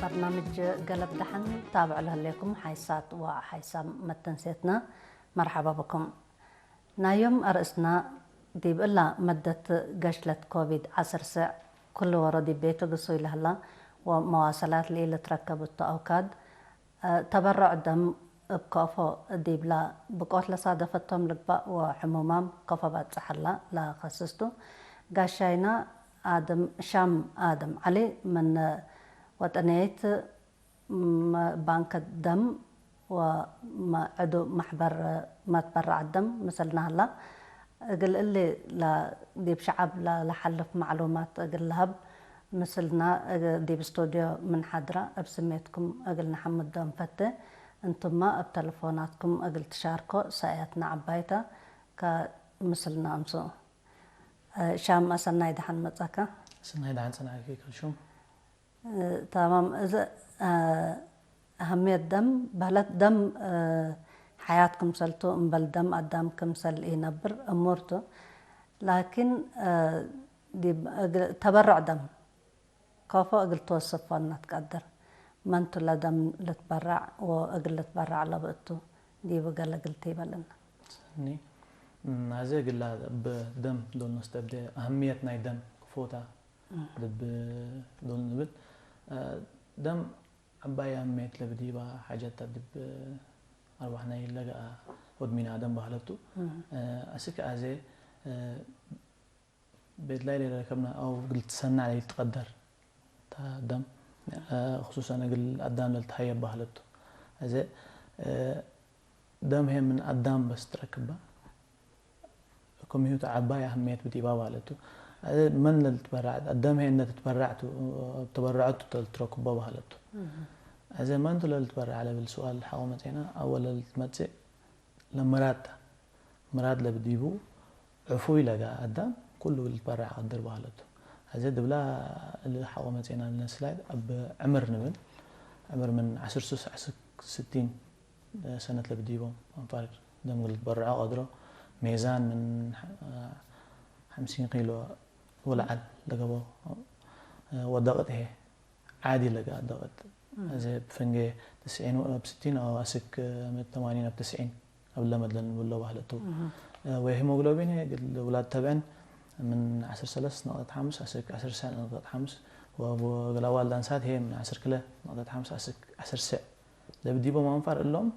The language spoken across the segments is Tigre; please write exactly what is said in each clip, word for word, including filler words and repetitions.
በርናምጅ ገለብ ደሐን ታብዕ ለህሌኩም ሓይሳት ወሓይሳም መተንሴትና፣ መርሐባ ብኩም። ናይ ዮም አርእስና፣ ዲብ እላ መደት ገሽለት ኮቪድ ዐስር ስዕ፣ ኩሉ ወሮ ዲብ ቤቱ ግሱይ ለህላ ወመዋሰላት ለኢልትረከብ እቱ አውካድ፣ ተበሮዕ ደም እብ ከፎ ዲብላ ብቆት ለሳደፈቶም ልግባእ ወሕሙማም ከፎ ባጽሕ ሀላ ለከስስ ቱ። ጋሻይና አድም ሻም አድም ዐሊ ምን ወጠንየት ባንክ ደም ወዕዱ መሕበር መትበረዐት ደም ምስልና ሀላ። እግል እሊ ለዲብ ሸዐብ ለለሐልፍ መዕሉማት እግል ለሀብ ምስልና ዲብ ስቱድዮ ምን ሐድራ እብ ስሜትኩም እግል ነሐምዶ እንፈቴ። እንቱመ እብ ተለፎናትኩም እግል ትሻርኮ ሰእየትነ ዐባይ ተ። ከምስልና አምስኡ። ሻም፣ አሰናይ ደሐን መጻከ። ሰናይ ደሐን ጸንሐኪ ከልሹም። ተማም። እዘ አሀምየት ደም በህለት፣ ደም ሐያት ክምሰል ቱ፣ እምበል ደም አዳም ክምሰል ኢነብር እሙር ቱ። ላኪን ዲብ እግ-፣ ተበሮዕ ደም ከፎ እግል ትወስፎ እነ ትቀድር። መን ቱ ለደም ልትበረዕ ወእግል ልትበረዕ ለብእቱ ዲቡ ገለ እግል ቲበል እነ። ሰኒ። እም፣ አዜ እግላ እብ ደም ዶል ነስተብዴ፣ አህምየት ናይ ደም ክፎታ እም። ልብ ዶል ንብል። እ፣ ደም ዐባይ አህምየት ለብዲባ ሓጀት ዲብ አርዋሕ ናይ ለገአ ወድ ሚን አደም በህለቱ። እም። እ፣ አስክ አዜ፣ እ፣ ቤት ላይ ለረከብነ አው እግል ትሰናዕ ለኢትቀደር ታ ደም፣ እ፣ ክሱሰን እግል አዳም ለልትሀየብ በህለቱ። አዜ፣ እ፣ ደም ህዬ ምን አዳም በስ ትረክባ፣ ክም ህዩ ቱ ዐባይ አህምየት ብዲባ በህለቱ። አዜ መን ለልትበረዕ፣ አዳም ህዬ እነ ትትበረዕ ቱ፣ ተበረዐቱ ተልትረክቦ በህለቱ። እህ። አዜ መን ቱ ለልትበረዕ ለብል ሱኣል ሐቆ መጽኤና፣ አወል ለልትመጽእ ለምራድ ተ። ምራድ ለብዲቡ ዕፉይ ለገአ አዳም ኩሉ ልትበረዕ ቀድር በህለቱ። አዜ ድብላ እሊ ሐቆ መጽኤና ለነስላይ እብ ዕምር ንብል። ዕምር ምን ዐስር ሱስ አስክ ስቲን ሰነት ለብዲቦም አንፋር ደም ልትበረዖ ቀድሮ። ሜዛን ምን ሐምሲን ኪሎ ወለዐል ለገብኦ ወደቅጥ ህዬ ዓዲ ለገአ ደቅጥ። እም። አዜ እብ ፍንጌ ትስዒን ወ-፣ እብ ስቲን አው አስክ ምን ተማኒን እብ ትስዒን እብ ለመድለን ንብሎ በህለቱ። እህ። ወሄሞግሎቢን ህዬ እግል ውላድ ተብዕን ምን ዐስር ሰለስ ነቅጠት ሐምስ አስክ ዐስር ሰዕ ነቅጠት ሐምስ፣ ወእብ እግል አዋልድ አንሳት ህዬ ምን ዐስር ክለ ነቅጠት ሐምስ አስክ ዐስር ሰዕ ለብዲቦም አንፋር እሎም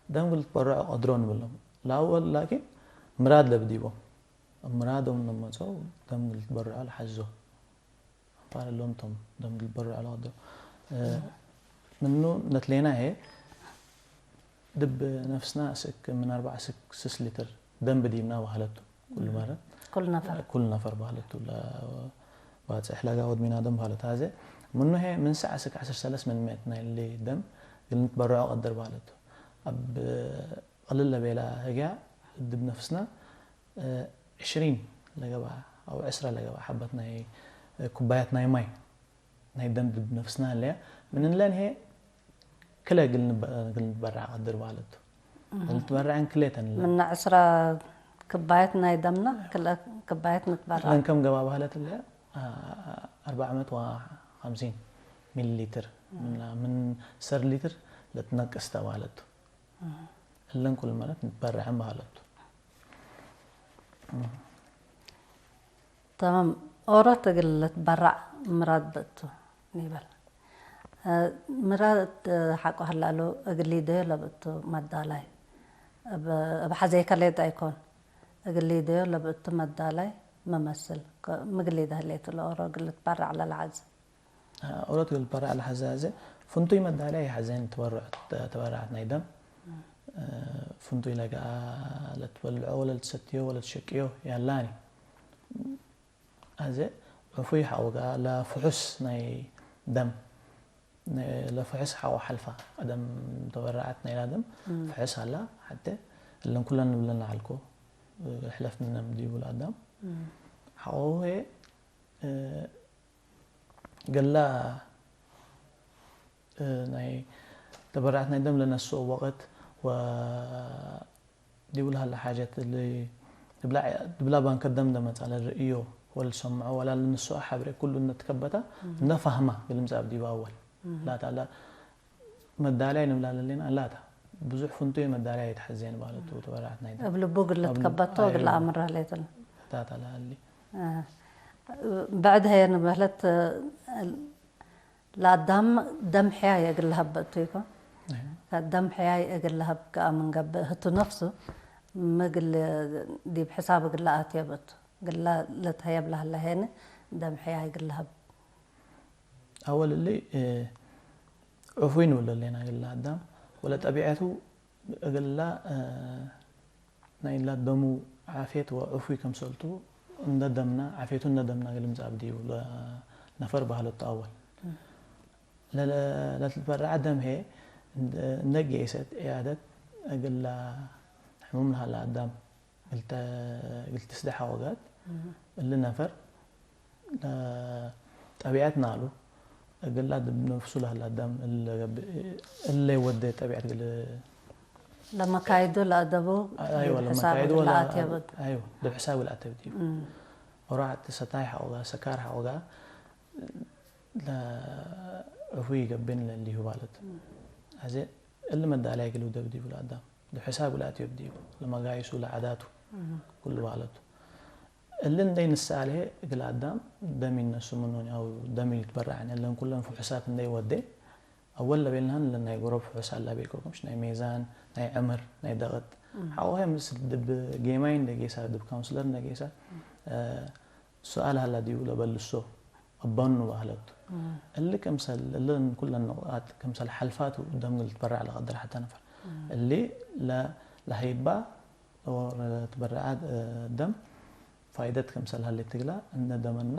ደም እግል ልትበረዖ ቀድሮ ንብሎም። ለአወል ላኪን ምራድ ለብዲቦም። እብ ምራዶም ለመጽኦ ደም እግል ልትበረዖ ለሐዞ። አንፋር እሎም ቶም ደም እግል ልትበረዖ ለቀድሮ። እ፣ ምኑ ነትሌና ህዬ፣ ድብ ነፍስና አስክ ምን አርበዕ አስክ ስስ ሊትር ደም ብዲብና በህለቱ። ኩሉ መረ። ኩሉ ነፈር። ኩሉ ነፈር በህለቱ። ለባጽሕ ለጋ ወድ ሚን አደም በህለቱ። አዜ ምኑ ህዬ ምን ሰዕ አስክ ዐስር ሰለስ ምን ምእት ናይሊ ደም እግል ንትበረዖ ቀድር በህለቱ። እብ ቀልል ለቤላ ህግያ ድብ ነፍስና፣ እ፣ ዕሽሪን ለገብአ አው ዕስረ ለገብአ ሐበት ናይ፣ እ፣ ኩባያት ናይ ማይ ናይ ደም ድብ ነፍስና ህለያ፣ ምን እንለን ህዬ ክለ እግል ንበ-፣ እግል ንትበረዕ ቀድር በህለቱ። እህ። እግል ንትበረዐን ክሌተን እለን። ምን ዕስረ ክባየት ናይ ደምና ክለ ክባየት ንትበረዕ። እለን ከም ገብአ በህለት ህለያ፣ አ-፣ አርበዕ መእት ወሐምሲን ሚሊ ሊትር፣ እም። ምን፣ ምን ሰር ሊትር ለትነቅስ ተ በህለቱ። እም። እለን ኩሉ መረት ንትበረዐን በህለቱ። እም። ተማም። ኦሮት እግል ልትበረዕ ምራድ ብእቱ ኒበል። እ፣ ምራድ ሐቆ ህላሉ እግል ሊደዮ ለብእቱ መዳላይ። እብ፣ እብ ሐዜከ ሌጠ ኢኮን። እግል ሊደዮ ለብእቱ መዳላይ መመስል። ከ-፣ ምግል ሊደ ህሌቱ ለኦሮ እግል ልትበረዕ ለለሐዝ። ኦሮት እግል ልትበረዕ ለሐዘ አዜ፣ ፍንቱይ መዳላይ ሐዜን ትበረዕ፣ ተበረዐት ናይ ደም። እም። እ፣ ፍንቱይ ለገአ ለትበልዖ ወለልትሰትዮ ወለትሸቅዮ ያላኒ። አዜ ዕፉይ ሐውጋ ለፍሑስ ናይ ደም፣ ለፍሑስ ሐው ሐልፋ አደም ተበረዐት ናይላ ደም እም። ፍሑስ ሀላ ሐቴ እለን ኩለን ንብለን ለዐልኮ ሕለፍ ምነም ዲቡ ለአዳም እም። ሐቆ ህዬ፣ እ፣ ገላ እ፣ ናይ ተበረዐት ናይ ደም ለነስኦ ወቅት ወዲቡ ለሀለ ሓጀት እሊ፣ ድብላ፣ ድብላ ባንከ ደም ለመጽአ ለርእዮ ወለልሰምዖ ወላ ለነስኦ ሐብሬ ኩሉ እነ ትከበተ፣ እም። እነ ፋህማ እግል ልምጸእ ዲብ አወል። ላታ ለ-፣ መዳልያ ንብላ ለሌና ላታ ብዙሕ ፍንቱይ መዳልያ ይትሐዜን ባለቱ ተበራዕት ናይ እብ ልቡ እግል እብ ልብ-፣ ልትከበቶ እግል አይወ። አምር ህሌት ለ። ላታ ለአሊ። እ፣ ብዕድ ሀየን በህለት፣ እ፣ ለአዳም ደም ሕያይ እግል ለሀብ እቱ ኢኮን። አይወ። ደም ሕያይ እግል ለሀብ ከአ ምን ገብእ ህቱ ነፍሱ ምግል ዲብ ሕሳብ እግል ለአትየብ እቱ። እግል ለትሀየብ ለህለ ሄን ደም ሕያይ እግል ለሀብ። አወል እሊ፣ እ፣ ዕፉይ ንብል ለሌና እግል ለአዳም ወለ ጠቢዐቱ እግላ፣ እ፣ ናይላ ደሙ ዓፍየት ወዕፉይ ክምሰልቱ እንደ ደምና፣ ዓፍየቱ እንደ ደምና እግል ምጽአብ ዲቡ ለነፈር ባህለቱ አወል። ለ-፣ ለ-፣ ለትትበረዐ ደም ህዬ እንደ፣ እንደ ጌሰት ዕያደት እግላ ሕሙም ለሀላ አዳም እግል ተ-፣ እግል ትስደሐ ወጋት እሊ ነፈር ለጠቢዐት ናሉ እግላ ዲብ ነፍሱ ለህላ ደም እለ ገብእ፣ እለ ወዴ ጠቢዐት እግል ለመካይዱ ለአደቡ አይወ፣ ዲብ ሕሳብ ለመካይዱ እግል ወለ-፣ ለአትየብ። አይወ፣ ዲብ ሕሳብ እግል አትየብ ዲቡ። እም። ወራዕድ ሰታይ ሐቆጋ፣ ሰካር ሐቆጋ ለዕፉይ ገብእን ለሊሁ ማለት። እም። አዜ እሊ መዳላይ እግል ውደብ ዲቡ ለአዳም። ለሕሳብ ለአትዮብ ዲቡ፣ ለመጋይሱ ለዓዳቱ እህ። ኩሉ ባለቱ። እሊ እንዴ ንሰአል ህዬ እግል አዳም ደም ይነሱ ምኖን አው ደም ይትበረዐን እለን ኩለን ፍሑሳት እንዴ ወዴ፣ አወል ለቤልናን እለን ናይ ጎሮብ ፍሑሳት ለቤልኮ ክምሽ ናይ ሜዛን፣ ናይ ዕምር፣ ናይ ደቅት። እህ። ሐቆ ህዬ ምስል ድብ ጌማይ እንዴ ጌሳ፣ ድብ ካውንስለር እንዴ ጌሳ፣ እህ። እ፣ ሱኣል ሀላ ዲቡ ለበልሶ እበኑ ባህለቱ። እም። እሊ ክምሰል፣ እለን ኩለን ንቁጣት ክምሰል ሐልፋቱ ደም እግል ልትበረዕ ለቀድር ሐተ ነፈር። እም። እሊ ለ-፣ ለሀይባ ወ-፣ ለትበረዐ ደም ፋይደት ክምሰል ሀሌት እግላ፣ እነ ደመና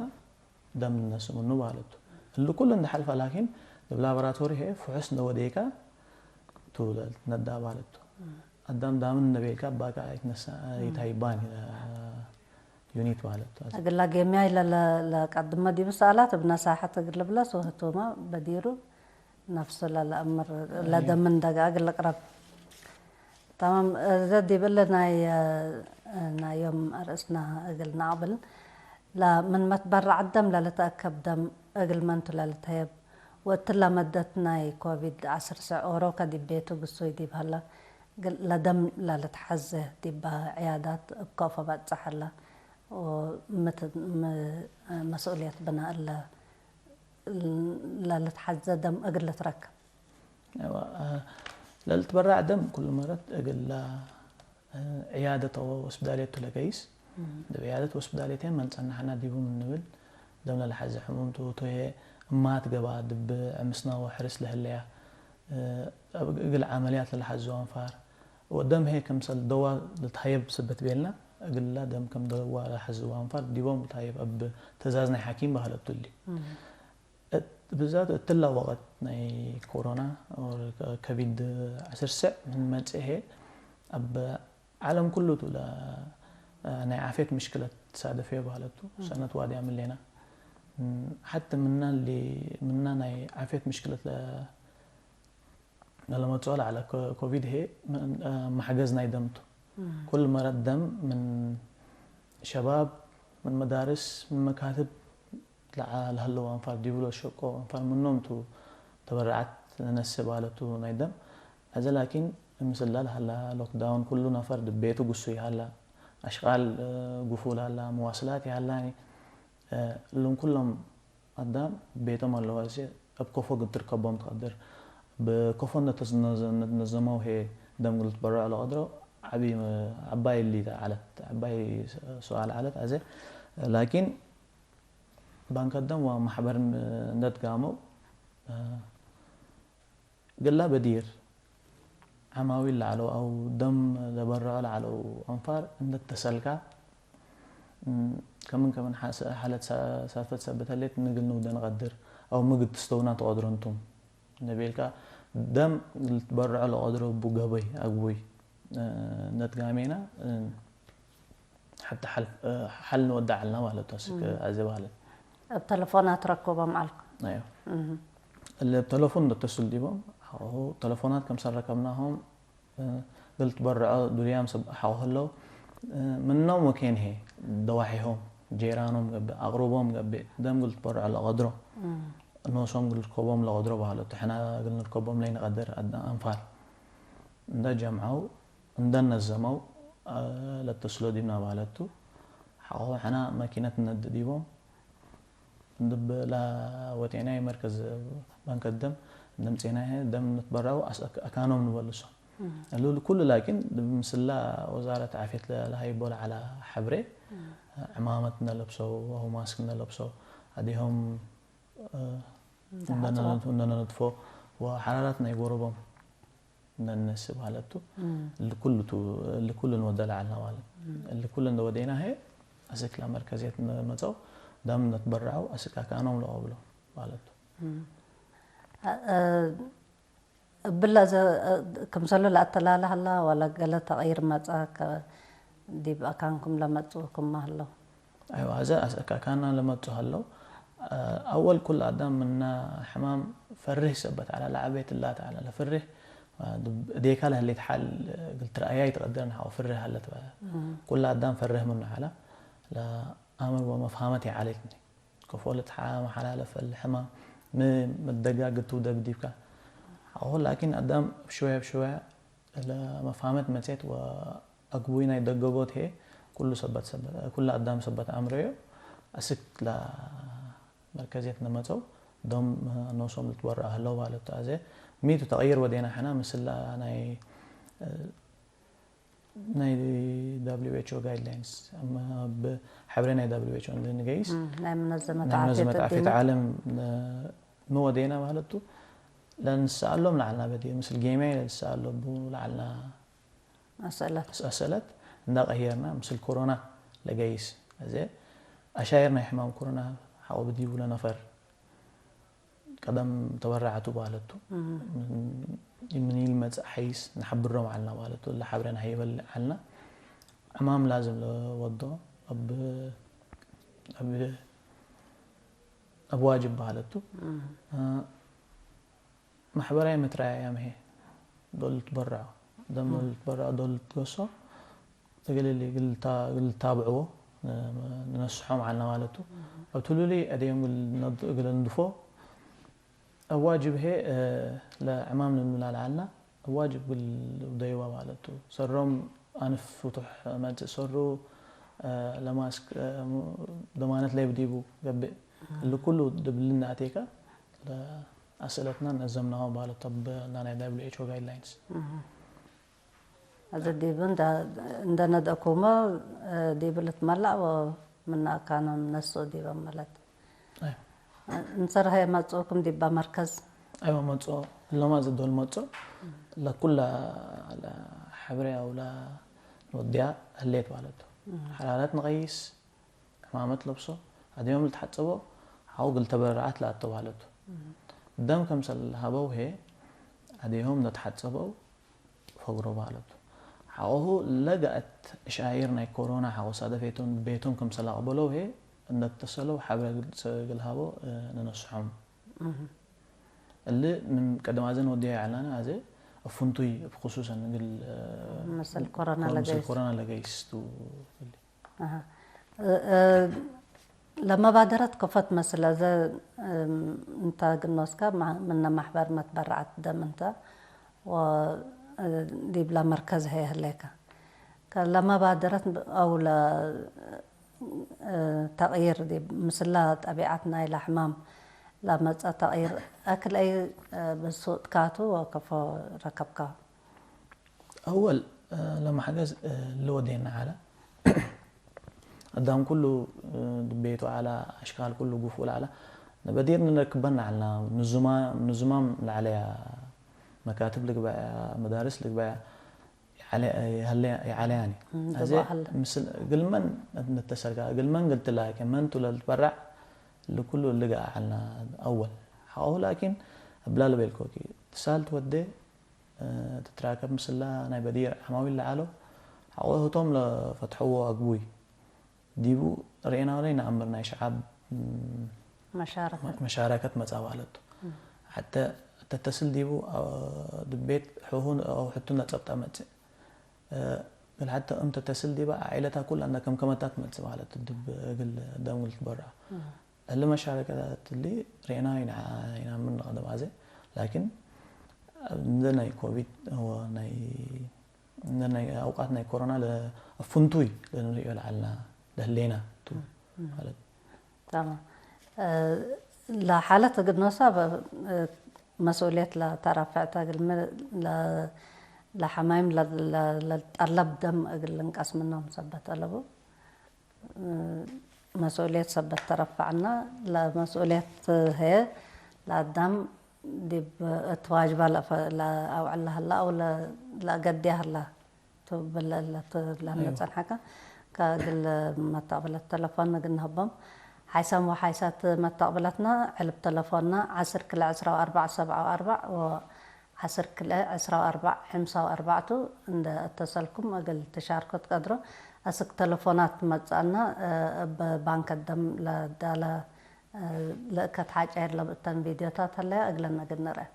ደም ንነሱ ምኑ ባህለቱ። እሊ ኩሉ እንደ ሐልፈ ላኪን፣ እብ ላቦራቶሪ ህዬ ፍሑስ እንደ ወዴካ ቱ ለልትነዳ ባህለቱ። እም። አዳም ዳምን እንደ ቤልካ እባካ አይትነሳ፣ እም። ኢትሀይባን ዩኒት ማለት ነው። እግላ ጌምያይ ለለ-፣ ለቀድመ ዲብ ሰአላት እብ ነሳሐት እግል ልብለስ ወህቱመ በዲሩ ነፍሱ ለለአምር እይ። ለደምን ደጋ እግል ልቅረብ። ተማም፣ እዘ ዲብ እለ ናይ፣ ናይ ዮም አርእስና እግል ነአቅብል፣ ለምን መትበረዕ ደም ለልትአከብ ደም እግል መንቱ ለልትሀየብ፣ ወእትለ መደት ናይ ኮቪድ ዐስር ስዕ ኦሮከ ዲብ ቤቱ ግሱይ ዲብ ሀለ፣ እግል ለደም ለልትሐዜ ዲበ ዕያዳት እብ ከፎ በጽሕ ሀለ፣ ወምት-፣ ም-፣ መስኡልየት ብነ እለ ለልትሐዜ ደም እግል ልትረክብ። እዋ፣ አ፣ ለልትበረዕ ደም ኩሉ መረት እግል ለ-፣ አ፣ ዕያደት ወስብዳልየት ቱ ለገይስ። እም። ዲብ ዕያደት ወስብዳልየት መን ጸናሕና ዲቡ ምን ንብል፣ ደም ለልሐዜ ሕሙም ቱ፣ ቱ ህዬ እማት ገብአ፣ ዲብ ዕምስና ወሕርስ ለህለያ፣ እ፣ እብ-፣ እግል ዐመልያት ለልሐዝው አንፋር ወደም ህዬ ክምሰል ደዋ ልትሀየብ ሰበት ቤልና፣ እግላ ደም ከም ደዋ ለሐዝው አንፋር ዲቦም ልትሀየብ እብ ትእዛዝ ናይ ሐኪም በሀለቱ እሊ። እም። እት-፣ ብዛት እትላ ወቀት ናይ ኮሮና ወ-፣ ከ-፣ ከቢድ ዐስር ስዕ ምን መጽእ ህዬ፣ እብ ዐለም ኩሉ ቱ ለ-፣ ናይ ዓፍየት ምሽክለት ትሳደፍ ህዬ በሀለቱ። እም። ሰነት ዋድያም ህሌና። እም፣ ሐተ ምና እሊ፣ ምና ናይ ዓፍየት ምሽክለት ለ-፣ ለለመጽኦ ለዐለ ኮ-፣ ኮቪድ ህዬ ምን፣ አ፣ መሕገዝ ናይ ደም ቱ። እም። ኩል መረት ደም ምን ሸባብ፣ ምን መዳርስ፣ ምን መካትብ ለዐ-፣ ለሀለው አንፋር ዲቡ ለሸቆ አንፋር ምኖም ቱ ተበረዓት ለነስእ ባለቱ ናይ ደም። አዜ ላኪን ምስላ ለሀላ ሎክዳውን ኩሉ ነፈር ዲብ ቤቱ ግሱይ ሀላ፣ አሽቃል፣ እ፣ ግፉል ሀላ፣ መዋስላት ይሀላኒ፣ እ፣ እሉም ኩሎም አዳም ቤቶም አለዋሴ እብ ከፎ እግል ትርከቦም ትቀድር። እብ ከፎ እንደ ተዝ-፣ ነዘ-፣ ነዘመው ህዬ ደም እግል ልትበረዖ ለቀድሮ ዐቢ፣ ዐባይ እሊ ዐለት፣ ዐባይ ሱኣል ዐለት። አዜ ላኪን ባንክ ደም ወማሕበር እንደ ትጋመው፣ እ፣ እግላ በዲር ዐማዊል ለዐለው አው ደም ለበረዖ ለዐለው አንፋር እንደ ተሰልካ፣ እም፣ ከምን ከምን ሐ-፣ ሐለት ሳ-፣ ሳልፈት ሰበት ህሌት፣ ምን እግል ንውደ ንቀድር አው ምን እግል ትስተውና ትቀድሮ እንቱም እንዴ ቤልካ፣ ደም ልትበረዖ ለቀድሮ እቡ ገበይ አግቡይ፣ እ፣ እንደ ትጋሜና፣ እ፣ ሐተ ሐል፣ እ፣ ሐል ንወደ ዐልና ማለት ቱ። አስክ እም። አዜ በህለ። እብ ተለፎናት ረክቦም ዐልኩ። አዮ። እም። እለ እብ ተለፎን እንደ ተስል ዲቦም፣ ሐቆሁ ተለፎናት ከምሰል ረከብናሆም፣ እ፣ እግል ትበረዖ ዱርያም ሰብ ሐቆ ህለው፣ እ፣ ምኖም ወኬን ህዬ ደዋሒሆም፣ ጄራኖም ገብእ፣ አቅሩቦም ገብእ፣ ደም እግል ትበረዖ ለቀድሮ። እም። ኖሶም እግል ልርከቦም ለቀድሮ በሀለቱ። ሕነ እግል ንርከቦም ለኢንቀድር አድ-፣ አንፋር እንደ ጀምዐው፣ እንደ ነዘመው፣ አ፣ ለተስሎ ዲብና በሀለቱ። ሐቆ ሕነ መኪነት እነድ ዲቦም፣ እንድብ ለወጤናይ መርከዝ ባንክ ደም እንደ ምጼናይ ደም ንትበረዐው አስ-፣ አካኖም ንበልሶም። እም። እሉ ኩሉ ላኪን ምስላ ወዛረት ዓፍየት ለ-፣ ለሀይቦ ለዐለ ሐብሬ፣ እም። ዕማመት እነ ለብሰው፣ ወሁ ማስክ እነ ለብሰው፣ አዴሆም፣ እ፣ እንደ እንደ ነነቱ-፣ እንደ ነነትፎ ወሐራራት ናይ ጎረቦም እንደ ነነስእ በሀለቱ። እም። እሊ ኩሉ ቱ-፣ እሊ ኩሉ እንወደ ለዐልና ማለት። እም። እሊ ኩሉ እንደ ወዴና ህይ አስክ ለመርከዝየት መጸው፣ ደም እነ ትበረዐው አስክ አካኖም ለቀብሎ በሀለቱ። እም። አ-፣ እ፣ እብለ ዘ-፣ ክምሰሉ ለአተላለ ሀላ ወለ ገለ ተቅይር መጸ ከ-፣ ዲብ አካንኩም ለመጽኡኩመ ሀለው? አይወ፣ አዜ አስ-፣ አካና ለመጹ ሀለው። አወል ኩል አዳም ምነ ሕማም ፈርህ ሰበት ዐለ፣ ለዐቤት እላት ዐለ፣ ለፍርህ፣ እዴካ ለህሌት ሐል እግል ትረአያ ኢትቀድር፣ ነሐው ፍርህ ሀለት በ-፣ እም። ኩል አዳም ፈርህ ምኑ ዐለ፣ ለአምር ወመፍሀመት ይዓሌትኒ። ከፎ ለትሐ-፣ መሐላለፈ ለሕማም ሚ መደጋግድ ትውደብ ዲብከ። አዎ፣ ላኪን አዳም እብ ሽወየ እብ ሽወየ ለመፍሀመት መጽአት ወአግቡይ ናይ ደገጎት ህዬ ኩሉ ሰበት ሰበት፣ ኩሉ አዳም ሰበት አምረዮ አስክ ለመርከዝየት ነመጸው ደም ኖሶም ልትበረአ ህለው ማለት ቱ። አዜ ሚ ቱ ተቅይር ወዴና ሕነ ምስል ናይ ናይ ደብሊው ኤች ኦ ጋይድላይንስ፣ እብ ሐብሬ ናይ ደብሊው ኤች ኦ እንዴ ንገይስ፣ እም፣ ናይ መነዘመት ናይ መነዘመት ዓፍየት ዓፍየት ዓለም፣ እ፣ ሚ ወዴና ማለት ቱ፣ ለንሰአሎም ለዐልና በዲ፣ ምስል ጌምያይ ለልሰአሎ ቡ ለዐልና አስአለት። አስአለት፣ እንዳ ቀየርና፣ ምስል ኮሮና ለገይስ፣ አዜ አሻይር ናይ ሕማም ኮሮና ሐቆ ብዲቡ ለነፈር፣ ቀደም ተበረዐቱ ባለቱ። እም። ምን፣ ምን ኢልመጽእ ሐይስ ነሐብሮም ዐልና ባለቱ። እለ ሐብሬ ነሀይበል ዐልና። ዕማም ላዝም ለወዶ እብ፣ እብ፣ እብ ዋጅብ ባለቱ። እም። እ፣ መሕበራይ መትረያያም ህዬ ዶል ልትበረዖ፣ ደም ዶል እም። ልትበረዖ፣ ዶል ልትገሶ። እግል እሊ እግል ልታ-፣ እግል ልታብዕዎ ን-፣ ንነስሖም ዐልነ ማለት ቱ። እም። እብ ትሉሊ አድየም እግል ነድ-፣ እግል እንድፎ እብ ዋጅብ ህዬ፣ እ፣ ለዕማም ልንብላ ለዐልና እብ ዋጅብ እግል ልውደይዋ ማለት ቱ። ሰሮም አንፍ ፍቱሕ መጽእ ሰሩ፣ እ፣ ለማስክ፣ እ፣ ደማነት ለይብ ዲቡ ገብእ። እም። እሊ ኩሉ ድብልነ አቴከ ለአስእለትና ነዘምናሁ ማለት ቱ እብ ናይ ደብሊው ኤች ኦ ጋይድላይንስ። እም። አዜ ዲብ እንደ፣ እንደ ነደአኩመ፣ እ፣ ዲብ ልትመላእ ወምን አካኖም ነስኦ ዲበ መለት። አይ። እንሰር ሀይ መጽኦክም ዲበ መርከዝ? አይወ መጽኦ። እሎማ እዘ ዶል መጽኦ ለኩለ ለሐብሬ አው ለንወድያ ህሌት ማለት ቱ። እም። ሐራረት ንቀይስ፣ ዕማመት ለብሶ፣ አድዮም ልትሐጸቦ፣ ሐው እግል ተበረዓት ለአተው ሀለቱ። እም። ደም ከምሰል ሀበው ህዬ፣ አድዮም ለትሐጸበው ፈግሮ በሀለቱ። ሐቆሁ ለገአት እሻይር ናይ ኮሮና ሐቆ ሳደፌቶም ቤቶም ከምሰል አቅበለው ህዬ፣ እንደ ተሰለው ሐብረ እግል ሀበው፣ እ፣ ንነስሖም። እም። እሊ ምን ቀደም አዜ ንወድዮ ይዐልናነ፣ አዜ እብ ፍንቱይ እብ ክሱሰን እግል፣ እ፣ መሰል ኮሮና ኮ-፣ መሰል ለገይስ። ኮሮና ለገይስ ቱ እሊ። አሃ። እ፣ እ፣ ለመባደረት ከፎ ትመስል አዜ፣ እም፣ እንተ እግል ኖስከ ማ-፣ ምነ ማሕበር መትበረዐት ደም እንተ ወ-፣ እ፣ ዲብለ መርከዝ ህዬ ህሌከ። ከለመባደረት አው ለ-፣ እ፣ ተቅይር ዲብ ምስለ ጠቢዐት ናይለ ሕማም ለመጽአ ተቅይር አክል አይ፣ እ፣ ብሱጥ ካቱ ወከፎ ረከብከ? አወል፣ እ፣ ለመሕገዝ፣ እ፣ ልወዴና ዐለ። አዳም ኩሉ፣ እ፣ ድቤቱ ዐለ፣ አሽካል ኩሉ ጉፉ ለዐለ። ነበዲር ንረክበን ዐልና፣ ንዙማ-፣ ንዙማም ለዐለያ፣ መካትብ ልግበያ፣ መዳርስ ልግበያ፣ ይዐለ-፣ ይሀለ-፣ ይዐለያኒ። እም፣ አዜ ድቡዕ ሀለ። ምስል እግል መን ንተሰርጋ፣ እግል መን እግል ትላኬ፣ መን ቱ ለልትበረዕ፣ እሊ ኩሉ እሊ ገአ ዐልና አወል። ሐቆሁ ላኪን፣ እብላ ለቤልኮኪ፣ ትሳል ትወዴ፣ እ፣ ትትራከብ ምስላ ናይ በዲር ዐማዊል ለዐለው፣ ሐቆ ህቶም ለፈትሐዎ አግቡይ፣ ዲቡ ርኤናሁ ለይነአምር ናይ ሸዓብ፣ ም፣ መሻረከት። መሻረከት መጽአብ አለቱ። ም። ሐተ ተተስል ዲቡ፣ አ፣ ድቤት ሕሁን አው ሕቱን ለጸብጠ መጽእ። እ፣ እግል ሐተ እም ተተስል ዲበ ዓኢለታ ኩላ እንደ ከምከመታ ትመጽእ ማለት ዲብ እግል ደም እግል ትበረዐ። ም። እሊ መሻረከታት እሊ ርኤና ይንዓ-፣ ይናምን ንቀደም አዜ፣ ላኪን እንደ ናይ ኮቪድ ወ ናይ፣ እንደ ናይ አውቃት ናይ ኮሮና ለፍንቱይ ለንርእዮ ለዐልና ለህሌና ቱ እም፣ እም። ማለት። ተማም። እ፣ ለሓለት እግል ኖሳ በ-፣ እ፣ መስኡልየት ለተረፈዕተ እግል ሚ-፣ ለ-፣ ለሐማይም ለ-፣ ለ-፣ ለልጠለብ ደም እግል ልንቀስ ምኖም ሰበት አለቡ። መስኡልየት ሰበት ተረፈዕነ። ለመስኡልየት ህዬ ለአዳም ዲብ እት ዋጅባ ለፈ-፣ ለአውዕል ለሀላ አው ለ-፣ ለአገድያ ሀላ ቱ ብለ እለ ቱ ለህለ አይወ። ጸንሐከ ከእግል መተቅብለት ተለፎን እግል ንሀቦም። ሓይሳም ወሓይሳት መተቅብለትነ ዕልብ ተለፎንነ ዐስር ክልኤ ዕስራ ወአርበዕ ሰብዓ ወአርበዕ ወ ዐስር ክልኤ ዕስራ ወአርበዕ ሕምሳ ወአርበዕ ቱ፣ እንደ እተሰልኩም እግል ትሻርኮ ትቀድሮ። አስክ ተለፎናት ትመጽአነ፣ እ፣ እብ ባንክ ደም ለዳለ፣ እ፣ ለእከት ሓጫይር ለብእተን ቪድዮታት ሀለያ እግለን እግል ንርአ።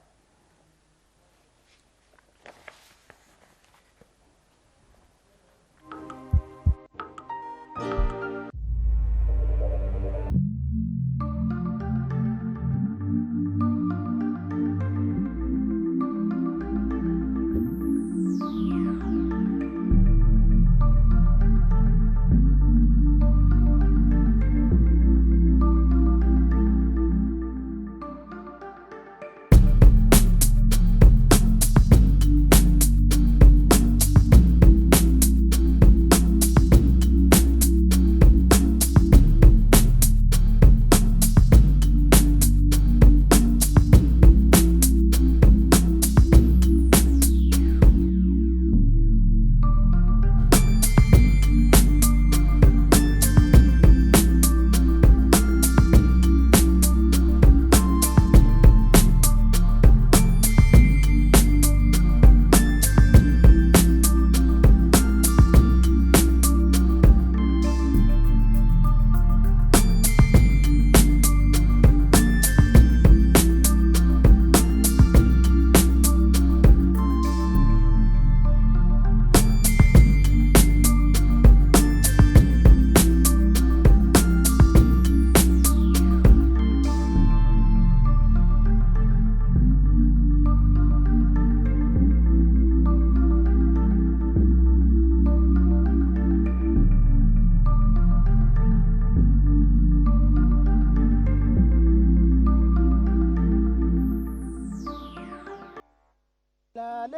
ላለ፣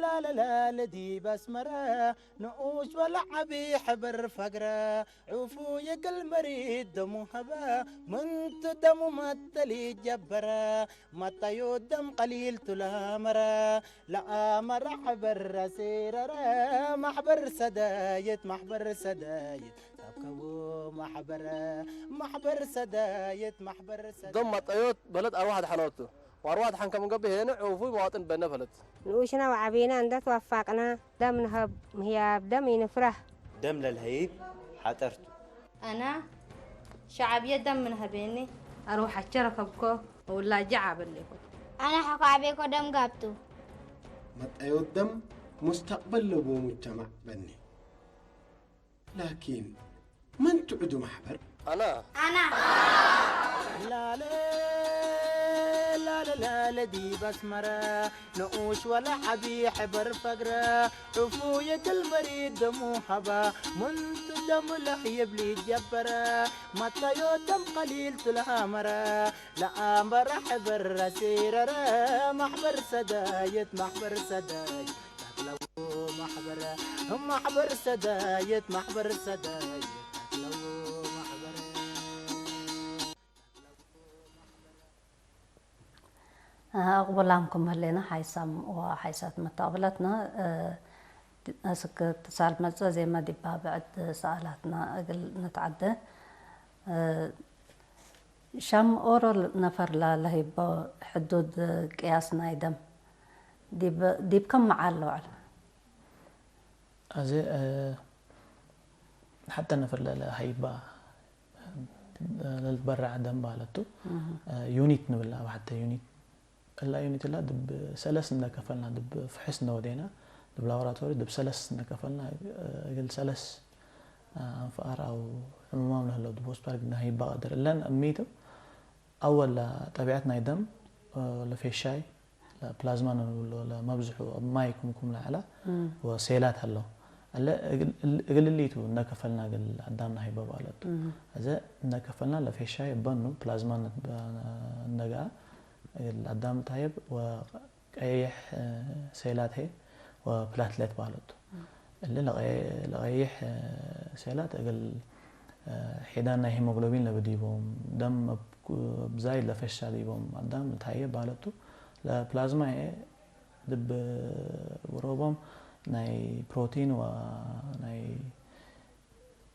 ላለ፣ ላለ ዲብ አስመረ፣ ንኡሽ ወለዐቢ ሕበር ፈግረ፣ ዕፉይ እግል መሪድ ደሙ ሀበ፣ ምንቱ ደሙ መተል ኢጀበረ፣ መጠዩ ደም ቀሊል ቱ ለአመረ፣ ለአመረ ሕበር አሲረረ፣ ማሕበር ሰዳይት፣ ማሕበር ሰዳይት፣ ታከቡ ማሕበረ፣ ማሕበር ሰዳይት፣ ማሕበር ሰዳይት። ደም መጠዮት በለድ አርዋሕ ደሐኖቱ። ወአርዋሕ ደሐን ከም እንገብእ ሄነ ዕፉይ መዋጥን በነ ፈለት። ንኡሽነ ወዐቢነ እንደ ትወፋቅነ፣ ደም ንሀብ ምህያብ ደም ኢንፍረህ። ደም ለልሀይብ ሐጠር ቱ። አነ ሸዐብየ ደም ምን ሀቤኒ። አርወሐቼ ረከብኮ ወውላጄ ዓበሌኮ። አነ ሐቆ አቤኮ ደም ጋብቱ። መጠዮት ደም ሙስተቅበል ለቡ ሙጅተማዕ በኒ። ላኪን፣ መን ትዕዱ ማሕበር? አና። አና። ላለ፣ ላለ፣ ላለ ዲብ አስመረ፣ ንኡሽ ወለ ዐቢ ሕበር ፈግረ፣ ዕፉይ እግል መሪድ ደሙ ሀበ፣ ምንቱ ደሙ ለህይብ ሊጀበረ፣ መጠዮ ደም ቀሊል ቱ ለአመረ፣ ለአመረ ሕበር አሲረረ፣ ማሕበር ሰዳይት፣ ማሕበር ሰዳይት። ተክለው ማሕበረ፣ ማሕበር ሰዳይት፣ ማሕበር ሰዳይት፣ ተክለው ማሕበረ። አቅቡላምኩም ህሌነ ሓይሳም ወሓይሳት መተቅብለትነ፣ እ፣ እስክ ትሳል መጸ ዜመ ዲባ ብዕድ ሰኣላትነ እግል ንትዓደ። እ፣ ሻም ኦሮ ነፈር ለለህይቦ ሕዱድ ቅያስ ናይ ደም ዲብ፣ ዲብ ከም መዓል ለውዕል? አዜ፣ እ፣ ሐተ ነፈር ለለሀይባ ለልትበረዐ ደም ባለቱ፣ እህ። እ፣ ዩኒት ንብላ፣ አብ ሐተ ዩኒት እላ ዩኒት እላ ድብ ሰለስ እንደ ከፈልና፣ ድብ ፍሕስ እንደ ወዴና፣ ድብ ላቦራቶሪ ድብ ሰለስ እንደ ከፈልና፣ እግል ሰለስ፣ አ፣ አንፋር አው ሕሙማም ለህለው ዲብ ሆስፒታል ግድን ሀይባ ቀድር። እለን እሚቱ አወል ለጠቢዐት ናይ ደም፣ እ፣ ለፌሻይ፣ ለፕላዝማ እንብሎ፣ ለመብዝሑ እብ ማይ ክምኩም ለዐለ እም። ወሴላት ሀለው። እለ እግል፣ እግል እሊቱ እነ ከፈልና እግል አዳምና ሀይበ በአለቱ። እም። አዜ እነ ከፈልና ለፌሻይ እበኑ ፕላዝማ እነ ገአ እግል አዳም ታየብ ወ ቀይሕ፣ እ፣ ሴላት ህዬ ወፕላትሌት በሀለቱ። እሊ ለቀይ-፣ ለቀይሕ፣ እ፣ ሴላት እግል፣ እ፣ ሒዳን ናይ ሂሞግሎቢን ለብዲቦም፣ ደም እብ-፣ እብ ዛይድ ለፈሻ ዲቦም አዳም ልትሀየ በሀለቱ። ለፕላዝማ ህዬ ዲብ ጉሮቦም ናይ ፕሮቲን ወናይ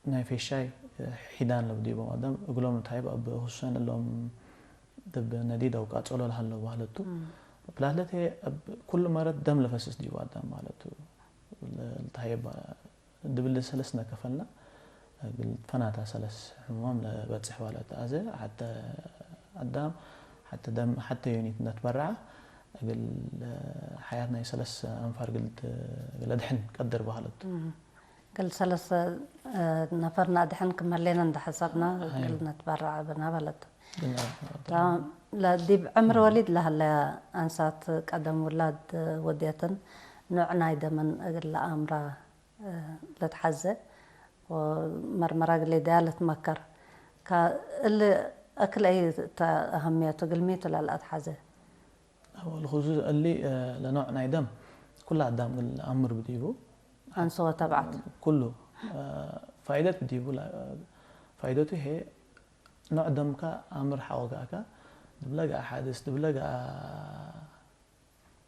ናይ ፌሻይ ሒዳን ለብዲቦም አዳም እግሎም ልትሀይብ፣ እብ ክሱሰን እሎም ዲብ ነዲድ አው ቃጸሎ ለሀለው በሀለቱ። እም። ፕላትለት ህዬ እብ ኩሉ መረት ደም ለፈስስ ዲቡ አዳም በሀለቱ ልትሀይብ። ዲብሊ ሰለስ እነ ከፈልና እግል ፈናታ ሰለስ ሕሙማም ለበጽሕ በሀለት። አዜ ሐተ አዳም ሐተ ደም ሐተ ዩኒት እነ ትበረዐ እግል ሐያት ናይ ሰለስ አንፋር እግል ት-፣ እግል አድሕን ቀድር በሀለቱ። እም። እግል ሰለሰ፣ እ፣ ነፈር ነአድሕን ክም ህሌነ እንደ ሐሰብነ፣ አይ። እግል ነትበረዐ ብነ በለት። ብነ። ታ-፣ ለዲብ ዕምር ወሊድ ለሀለ አንሳት ቀደም ውላድ ወድየትን ኖዕ ናይ ደመን እግል ለአምራ፣ እ፣ ለትሐዜ ወመርመራ እግል ዳያ ለትመከር። ከእሊ አክል አይ ተ-፣ አህምየቱ እግል ሚ ቱ ለለአትሐዜ? አወል ክሱስ እሊ፣ እ፣ ለኖዕ ናይ ደም ኩሉ አዳም እግል አምር ብዲቡ። አንሶ ወተብዓት። ኩሉ፣ እ፣ ፋይደት ብዲቡ ለ-፣ ፋይደቱ ህዬ ኖዕ ደምከ አምር ሐወጋከ፣ ድብለ ገአ ሓድስ፣ ድብለ ገአ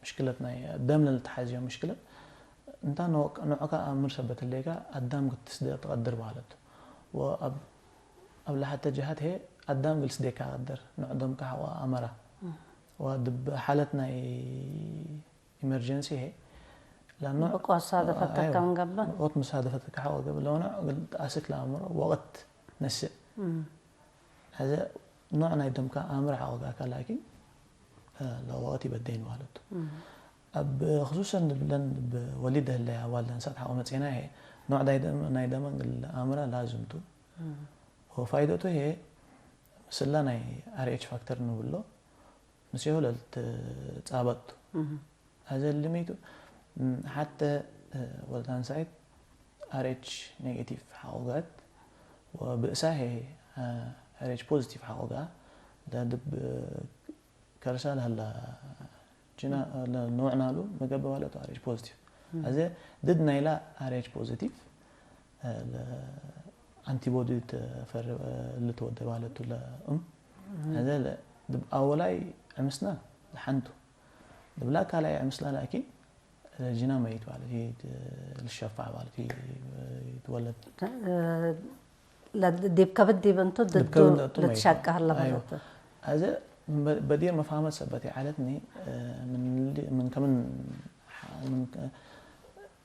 ምሽክለት ናይ ደም ለልትሐዝዮ ምሽክለት፣ እንታ ኖ-፣ ኖዕከ አምር ሰበት ህሌከ አዳም ክትስዴ ትቀድር በሀለቱ። ወአብ፣ አብ ለሐተ ጀሀት ህዬ አዳም እግል ስዴካ ቀድር፣ ኖዕ ደምከ ሐዋ አመራ። እም። ወድብ ሓለት ናይ ኢመርጀንሲ ህዬ፣ ለኖዕ፣ ወቅት ወሳደፈተከ አይወ፣ ምን ገብእ? ወቅት መሳደፈተከ ሐወ ገብእ፣ ለኖዕ እግል አስክ ለአምሮ ወቅት ነስእ። እም። አዜ ኖዕ ናይ ደምከ አምር ሐወጋከ ላኪን፣ እ፣ ለወቅት ኢበዴን በሀለቱ። እም። እብ ክሱሰን እብለን እብ ወሊድ ህለ አዋልድ አንሳት ሐቆ መጽኤና ህዬ፣ ኖዕ ናይ ደም፣ ናይ ደመ እግል አምረ ላዝም ቱ። እም። ወፋይደቱ ህዬ፣ ምስላ ናይ አር ኤች ፋክተር እንብሎ፣ ምስሌሁ ለልትጻበጥ ቱ። እም። አዜ እሊ ሚ ቱ፣ እም፣ ሐተ፣ እ፣ ወልድ አንሳይት አር ኤች ኔጌቲቭ ሐቆ ገአት፣ ወብእሳ ህዬ፣ እ፣ አር ኤች ፖዚቲቭ ሐቆ ገአ፣ ለድብ ከርሳ ለሀላ ጅና፣ ለኖዕ ናሉ መገበ በሀለቱ አር ኤች ፖዚቲቭ። እም። አዜ ድድ ናይላ አር ኤች ፖዚቲቭ፣ እ፣ ለአንቲቦዲ ተፈር-፣ እ፣ ልትወደ በሀለቱ ለእም። እም። አዜ ለ-፣ ድብ አወላይ ዕምስና ለሐንቱ። ድብላ ካልኣይ ዕምስላ ላኪን ለጅና መይት ማለት፣ ይት-፣ ልሸፋዕ ማለት፣ ይ-፣ ይትወለድ። እ፣ ለዲብ ከብድ ዲብ እንቱ ዲብ ድዱ ከብድ እንቱ መይት ልትሸቀ ማለት። ሀለ አይወ። ማለት። አዜ በ-፣ በዲር መፋህመት ሰበት ይዓለትኒ፣ እ፣ ምን ሊ-፣ ምን ከምን ሐ-፣ ምን ከ-፣